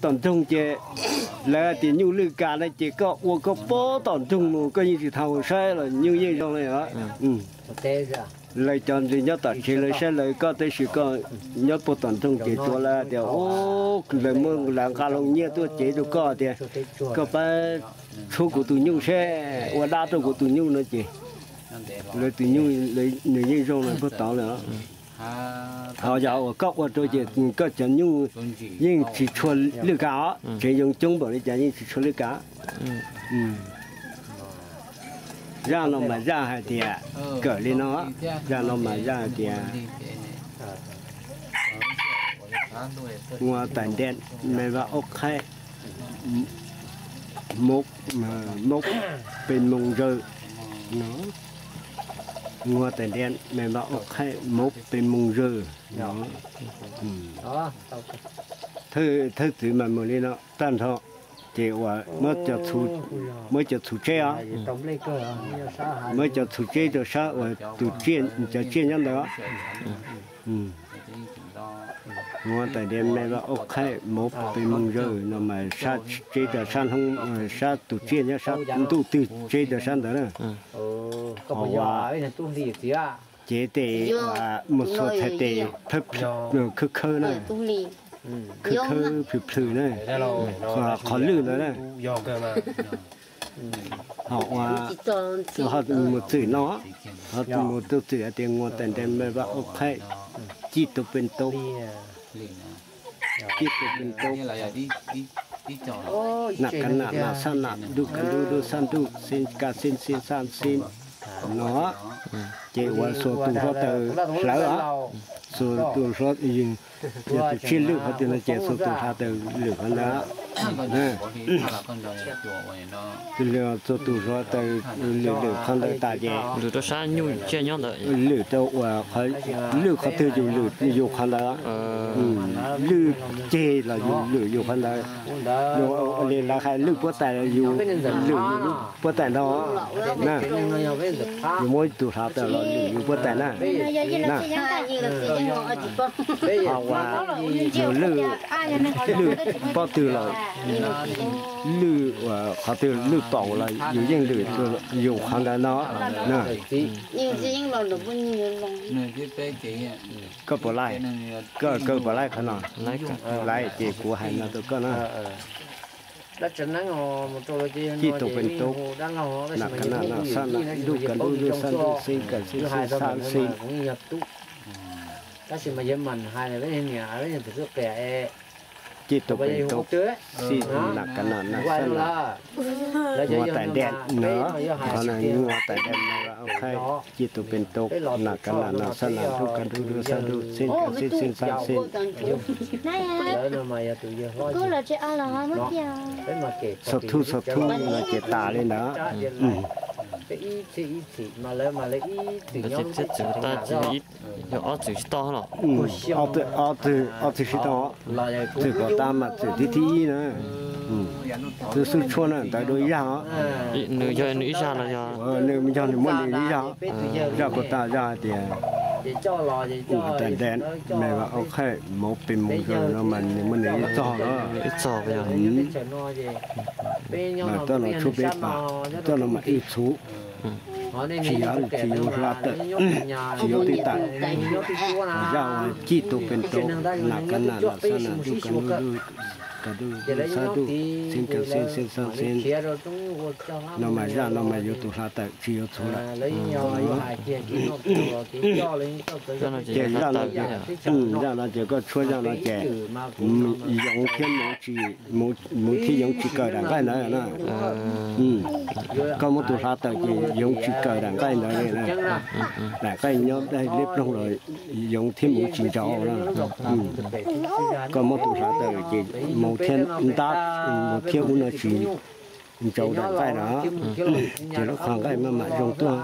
Tom nroog ces lawv hais tias nyuj lwj kas na, ces koj ua koj puag tom nroog mus koj yeej tsis tau saib los nyuj yeej zoo li os. Lawv cov ntawd nyob tom tsev lawv saib lawv koj, tab sis koj nyob puag tom nroog ces tsuav lawv tias, lawv muab lawv nqa loo nyiaj tuaj cev rau koj tias koj pab tshub kuv tus nyuj seb ua dab rau kuv tus nyuj no ces lawv tus nyuj nws yeej zoo li puag tod lawm. Ho yog uas koj ua rau ces koj cov nyuj yeej tsis tshua lwj kas os, tsev zoo coob npaum li cas yeej tsis tshua lwj kas. Zaj no mas zaj hais tias kawm li no, zaj no mas zaj hais tias 我带点没把我开，没没被蒙着。 我带点没把我开，没被蒙着。 Thawj txwv mas mus li no tag nrho, ces uas muab cov txhuv tseb os, muab cov txhuv tseb rau sab uas tus tsiaj, cov tsiaj nyob ntawd. 我带点没把我开，没被蒙着 no mas sab tseb rau sab hnub, sab tus tsiaj nyob sab ntuj twg tseb rau sab ntawd na. Ho uas cev tes mus xuas txhais tes khawb khawb na, khawb khawb plhws plhws na, qhov lwj ntawd na. Ho uas ho mus txwm no, ho mus tus txwm hais tias 我带点没把我开， cij tus pes ntau, cij tus pes ntau, nam ka nam nam xab nam ntuj ka ntuj ntuj xab ntuj xib ka xib xib xab xib no. Ces uas xuas tus hluav taws hlawv os, xuas tus hluav, yog tus tsiaj lwj qhov twg no ces xuas tus hluav taws lwm qhov ntawd. Xuas tus hluav taws lwm lwm qhov ntawd tas ces lwm rau uas qhov lwj qhov twg yus lwm yus qhov ntawd. Lwj ceg los yus lwm yus qhov ntawd. Yus ua li lawv hais lwj puab tais los yus lwm yus puab tais ntag na. Yus muab tus hluav taws los lwm yus puab tais na. Ho uas yus lwj, lwj pob tw los lwj, qhov twg lwj paum los yus yeej lwm yus qhov ntawd no na. Koj puas laij? Koj, koj puas laij qhov no? Laij ces kuv hais no rau koj na. Cij tus pes ntau, nam ka nam nam xab nam ntuj ka ntuj ntuj xab ntuj xib ka xib xib xab xib. Cij tus pes ntau, xib nam ka nam nam xab nam, 我带点 no, qhov no 我带点 no, cij tus pes ntau, nam ka nam nam xab nam ntuj ka ntuj ntuj xab ntuj xib ka xib xib xab xib. Xav thuj xav thuj no ces tas li ntawd. Ntawd ces thiab txwm tas ces yog ob txwm sib tau los? Ob txwm sib tau, txwm kom tas mas txwm thib thib ib na. Twb xub tshuaj na ntawd dua ib zaj os. Nws yog nws ib zaj los yog? Nws yog nws muab nws ib zaj, zaj kom tas zaj hais tias 我带点没把我开，没被蒙着 no mas nws muab nws ib txog los. Ib txog yog. Mas txoj no tshuav peb pas, txoj no mas ib txhuv. Tsis yog, tsis yuav hla tawm, tsis yuav twj tawm. Zaj uas cij tus pes ntau, nam ka nam nam xab nam ntuj ka ntuj ntuj ka ntuj ntuj xab ntuj xib ka xib xib xab xib no mas zaj no mas yuav tus hla tawm tsis yuav txhuv lawm. Ces zaj no ces, zaj no ces koj tshuab zaj no ces yoov thiab moov tsis, moov thiab yoov tsis kawm daim nqaij ntawd na. Koj muab tus hla tawm ces yoov tsis kawm daim nqaij ntawd li na. Daim nqaij nyob dab liab ploog los yoov thiab moov tsis ntsauv na. Koj muab tus hla tawm ces moov thiab ntab, moov thiab ub no tsis ntsauv daim nqaij na. Ces lub qhov nqaij maj mam zoo tuaj.